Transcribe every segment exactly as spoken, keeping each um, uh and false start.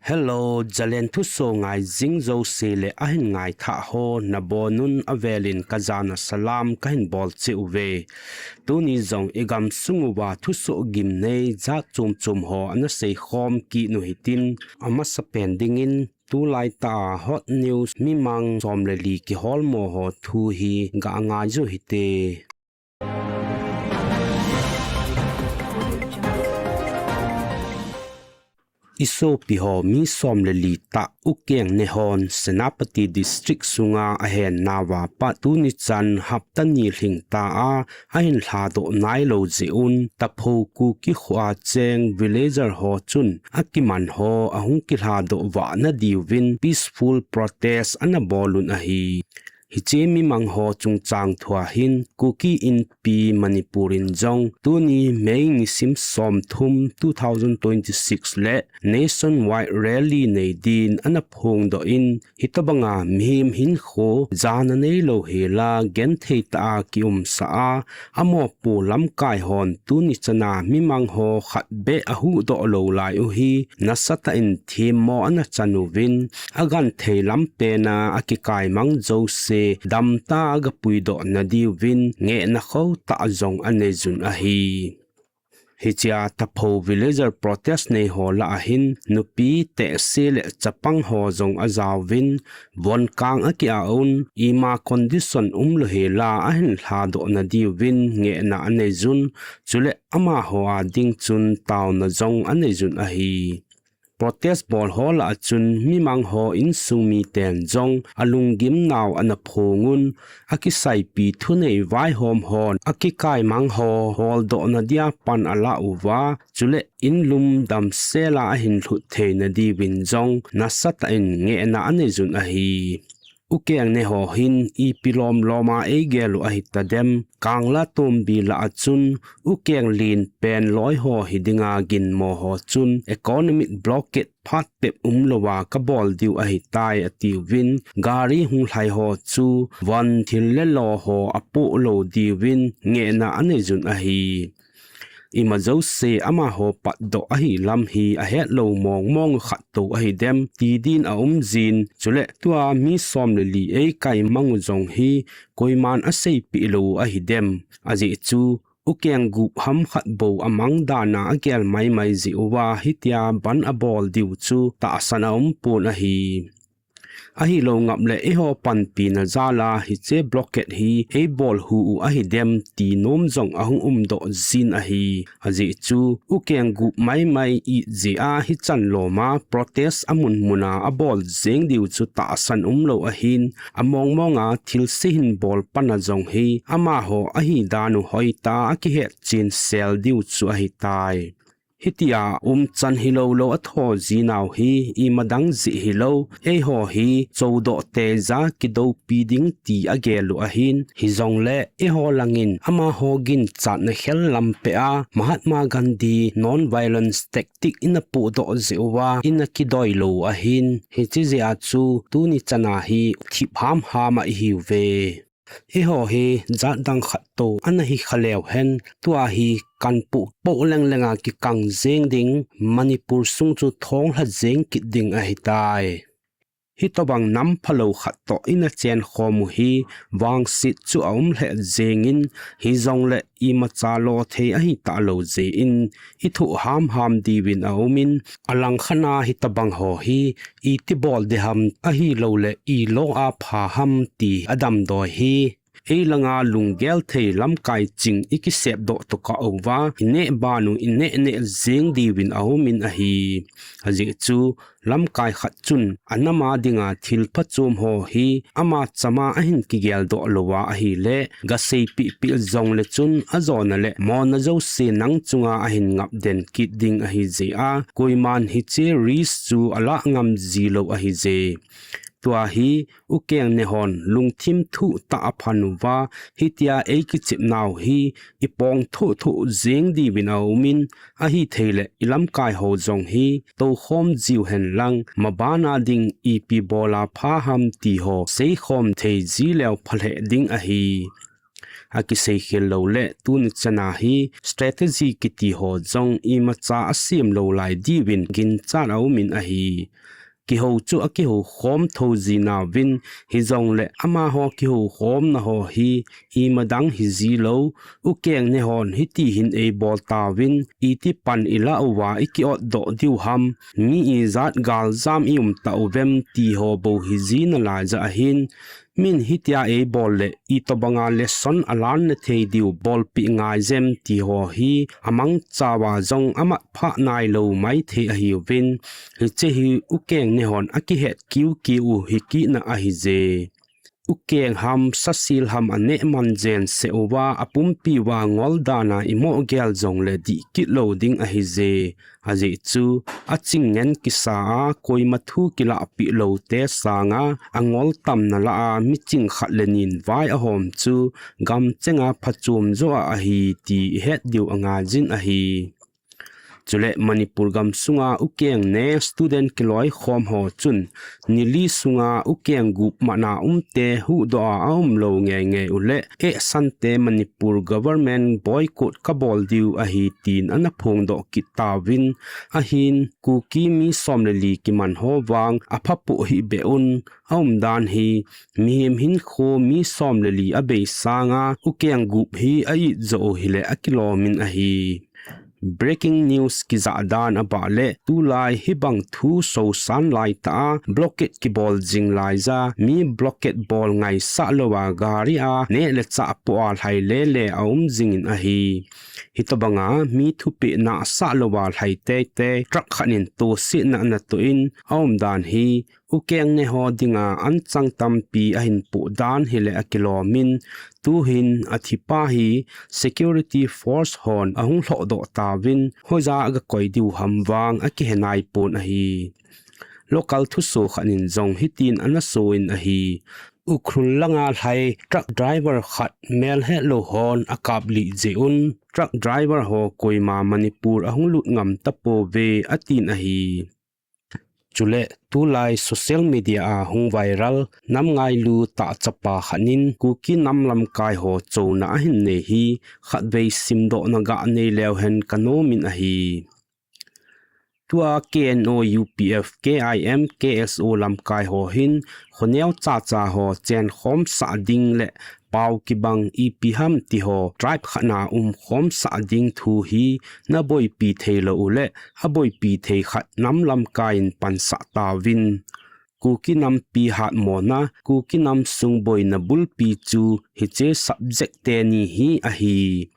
Hello, Zalen thuso ngai jing jouse le ahin ngaithah ho nabonun avelin kajana salam kahin bol cheh uve. Tuni jong igam sung uva thuso gimnei jat chom chom ho ana seikhom kit u hitin, amasapen dingin tulaitah a hot news mimang som le li kiholmo ho thu hi ga ngai u hite. Isopi ho mi som le li tah Ukeng Nehon Senapati District sunga ahennauva pat tuni chan hapta ni lhingta a ahin lhadoh nailou jeh un Tapho Kuki khoa cheng villager ho chun akiman ho ahung kilhadoh vahna diuvin peaceful protest ana bolun ahi. Hiche mimang ho chungchang thua hin Kuki Inpi Manipur in jong tuni May nisim som thum two thousand twenty-six le nationwide rally nei din ana phongdoh in, hitobanga mihem hinkho jana neilou hela genthei tah a kiumsah a, amopo lamkai hon tuni chana mimang ho khat beh ahuhdoh lou lai u hi nasatah in themmo ana chan uvin, agenthei lampen a akikaimang jouse damtah a agapuidoh nadiuvin ngehna khotah jong aneiyun ahi. Hichea Tapho villager protest nei ho lah a hin nupi tehse le chapang ho jong ajaovin, vonkang akiah un, ima condition umlou hela ahin lhadoh nadiuvin ngehna aneiyun, chule amaho a ding chun taona jong aneiyun ahi. Protest bol ho lah a chun mimang ho insung miten jong alunggimnau ana phongun, akisaipi thunei vaihom hon akikaimang ho holdohna dia pan alah uva, chule inlum damsela ahin lhut theina diuvin jong nasatah in ngehna aneiyun ahi. Ukeng Neho hin ipi lomlom a eigel u ahitadem, Kangla Tombi lah a chun Ukeng len pen loi ho hidinga ginmo ho chun economic blockade phat tep umlouva kabol diu ahitai atiuvin, gari hunglhai ho chu von thil le lo ho apoh lou diuvin ngehna aneiyun ahi. Ima jouse amaho patdoh ahi lam hi ahetlou mongmong khat tou ahidem ti din aumjin, chule tua mi som le li eikaimang u jong hi koiman aseipeh lou u ahidem. Ajeh chu Ukeng gup ham khat bou amang dan a agel maimai jeh uva hitia ban abol diu chu tahsan aumpon ahi. Ahilou ngap le eiho panpina jal a hiche blockade hi eibol hu u ahidem ti nom jong ahung umdoh jin ahi. Ajeh chu Ukeng gup maimai it jeh a hichan lom a protest amun mun a abol jeng diu chu tahsan umlou ahin, amongmong a thilse hin bol pan a jong hi amaho ahi dan u hoitah a akihetchen sel diu chu ahitai. Hitia umchan hilou lou atho jinau hi imadang jeh hilou, eiho hi choudoh teija kidoupi ding ti agel u ahin, hijongle eiho langin amaho ginchatna khel lam peh a Mahatma Gandhi non-violence tactic ina pohdoh jeh uva ina kidoi lou u ahin, hiche jeh a chu tuni chana hi thip hamham a ihiuve. Eiho hi jatdang khat tou ana hikha leu hen, tua hi kanpoh poh leng leng a kikang jeng ding, Manipur sung chu thonglha jeng kit ding ahitai. Hitobang nam phalou khat toh ina chenkhom u hi vangset chu aum lheh jengin, hijongle imacha lo thei ahitahlou jeh in ithoh hamham diuvin aumin, alangkhat a hitobang ho hi iti bol ding ham ahilouleh ilo a pha ham ti adamdoi hi eilanga lunggel thei lamkai ching ikisepdoh tokah uva ineh ban u ineh neh jeng diuvin aumin ahi. Ajeh chu lamkai khat chun anam a dinga thil phachom ho hi ama chama ahin kigeldoh louva ahile gaseipeh peh jongle chun ajona le mona jouse nang chunga ahin ngapden kit ding ahijeh a koiman hiche risk chu alah ngam jilou ahije. Tua hi Ukeng Nehon lungthim thuhtah a phan uva, hitia eikichepnau hi ipong thohthoh jeng diuvin aumin, ahitheileh ilamkai ho jong hi toukhom jiu henlang, mabana ding ipi bol a pha ham ti ho seikhom thei jileu phalheh ding ahi. Akisei khel lou le tuni chana hi strategy kiti ho jong imacha asem lou lai diuvin ginchat aumin ahi. Kihou chu akihou khom tho jinauvin, hijongle amaho kihou khomna ho hi imadang hiji lou, U Kengne hon hiti hin eibol tauvin, iti pan ilah uva iki-ot doh diu ham, mi ijat galjam ium tauvem ti ho bou hiji nalai jeh ahin, min hitia eibol le itobanga lesson alan na thei diu bolpeh ngai jem ti ho hi amangchauva jong amat phah nailou maithei ahiuvin, hiche hi U Kengne hon akihet kiukiu hi kihna ahije. U Keng ham, Sasil ham aneh man jeng seh uva, apumpi uva ngol dana imoh gel jongle dih kit lou ding ahije. Ajeh chu, aching ngen kisa a, koima thu kilahpeh lou te sanga, angol tamna lah a, miching khat le ni in vai ahom chu, gam chenga phachom joh a ahi ti ihet diu angaijin ahi. Chule Manipur gam sunga U Kengne student kiloikhom ho chun, ni li sunga U Keng gup mana umte huhdoh a aum lou ngeingei uleh, ehsante Manipur government boycott kabol diu ahi tin ana phongdoh kit tauvin, ahin Kuki mi som le li kiman ho vang aphapoh hih beh un, aumdan hi mihem hinkho mi som le li abei sanga U Keng gup hi a-it joh u hileh akilomin ahi. Breaking news kijah dan abah le tulai hibang thu sosan laitah a blockade kibol jing laija mi blockade bol ngaisah louva gari a neh le chah poh a lhai lele aum jingin ahi. Hitobanga mi thupeh nahsah louva lhai teitei truck khat in tohsetna anatoh in aumdan hi U Kengne ho dinga anchang tampi ahin poh dan hileh akilomin, tuhin athipa hi security force hon ahung lhohdoh tauvin, hoija agakoi diu ham vang akihe naipon ahi. Local thuso khat in jong hitin anasoh in ahi. Ukhrul langa lhai truck driver khat melhetlou hon akaplih jeh un, truck driver ho koima Manipur ahung lut ngam tapouve atin ahi. Chule tulai social media a hung viral nam ngailu tah chapa khat in Kuki nam lamkai ho chouna ahin nei hi khatvei simdohna ganei leu hen kanomin ahi. Tua K N O, U P F, K I M, K S O lamkai ho hin khoneo chacha ho chenkhomsah ding le pao kibang ipi ham ti ho tribe khat na umkhomsah ding thu hi naboipi theilou uleh aboipi thei khat nam lamkai in pansah tauvin. Kuki nampi hatmona, Kuki nam sung boina bulpi chu hiche subject teni hi ahi.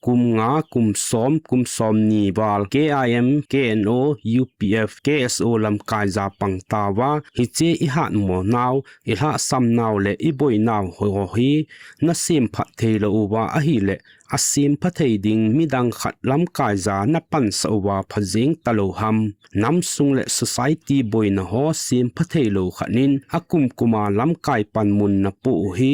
Kum nga, kum som, kum somni val K I M, K N O, U P F, K S O lamkai ja pang tauva, hiche ihatmo nau, ilhahsam nau le iboi nau ho hi nasemphat theilou uva ahileh, asempha thei ding midang khat lamkai ja napansah uva phajeng talou ham. Namsung le society boina ho sempha theilou khat in akum kuma lamkai panmun napoh u hi,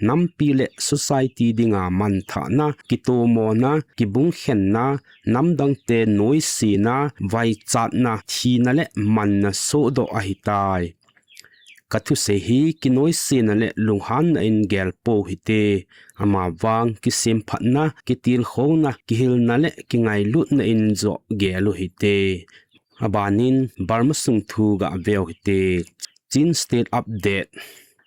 nampi le society dinga manthahna, kitomona, kibungkhenna, namdangte noisena, vaichatna, thina le manna sohdoh ahitai. Kathusei hi kinoisena le lunghanna in gelpou hite, amavang kisemphatna, kitilkhouna, kihilna le kingailutna in joh gel u hite. Abanin Burma sung thu gaveu hite. Chin State Update.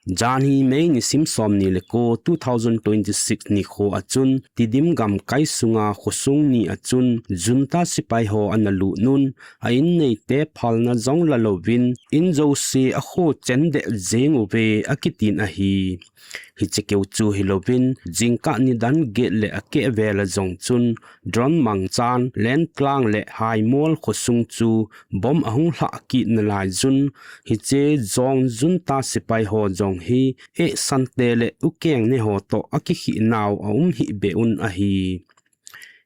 Janhi May nisim somni le ko, two thousand twenty-six nikho achun, Tidim gamkai sunga khosung ni achun, junta sipai ho analut un, a-in neite phalna jong lalouvin, in jouse akhochen deh jeng uve akitin ahi. Hiche keu chu hilouvin, jingkah nidan get le akeh vel a jong chun, drone mangchan, Lentlang le Haimol khosung chu bomb ahung lhah kit nalai jun, hiche jong junta sipai ho jong hi, ehsante le ukeng ne ho toh akikhih nau aum hih beh un ahi.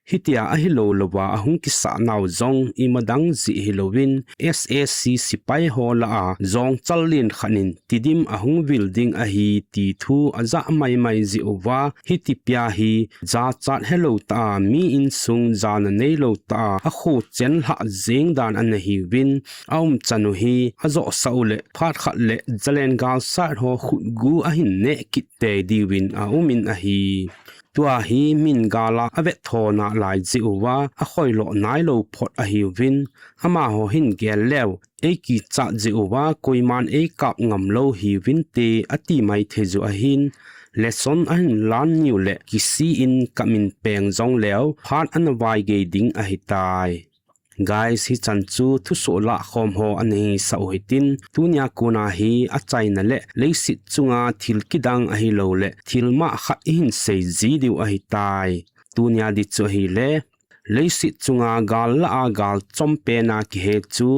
Hitia ahilou louva ahung kisah nau jong imadang jeh hilouvin S A C sipai ho lah a jong chal len khat in tidim ahung vil ding ahi ti thu ajah maimai jeh uva hiti pia hi jachat helou tah a mi insung jana neilou tah a akhochen lhah jeng dan ana hiuvin aumchan u hi ajohsah u le phat khat le Zalen gal sat ho khutgu ahin neh kit tei diuvin aumin ahi. Tua hi min gal a avet thona lai jeh uva akhoiloh nailou phot ahiuvin amaho hin gel leu eikichat jeh uva koiman eikap ngam lou hiuvinte ati mai thei ju ahin lesson ahin lan niu le kisi in kamin peng jong leu phat ana vai gei ding ahitai. Guys, hichan chu thusoh lah khom ho ana hisah u hitin, tunia kona hi achaina le leiset chunga thil kidang ahilou le thil mah khat ihin sei ji diu ahitai. Tunia di chu ahile, leiset chunga gal lah a gal chom pen a kihe chu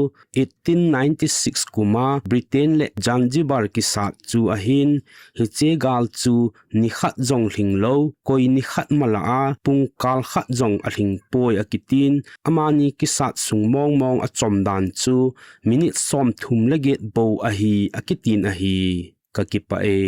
eighteen ninety-six kum a Britain le Zanzibar kisat chu ahin, hiche gal chu nikhat jong lhinglou, koi nikhat malah a pungkal khat jong alhing poi akitin, amani kisat sung mongmong achom dan chu minute somthum le get bou ahi akitin ahi. Kakipah e.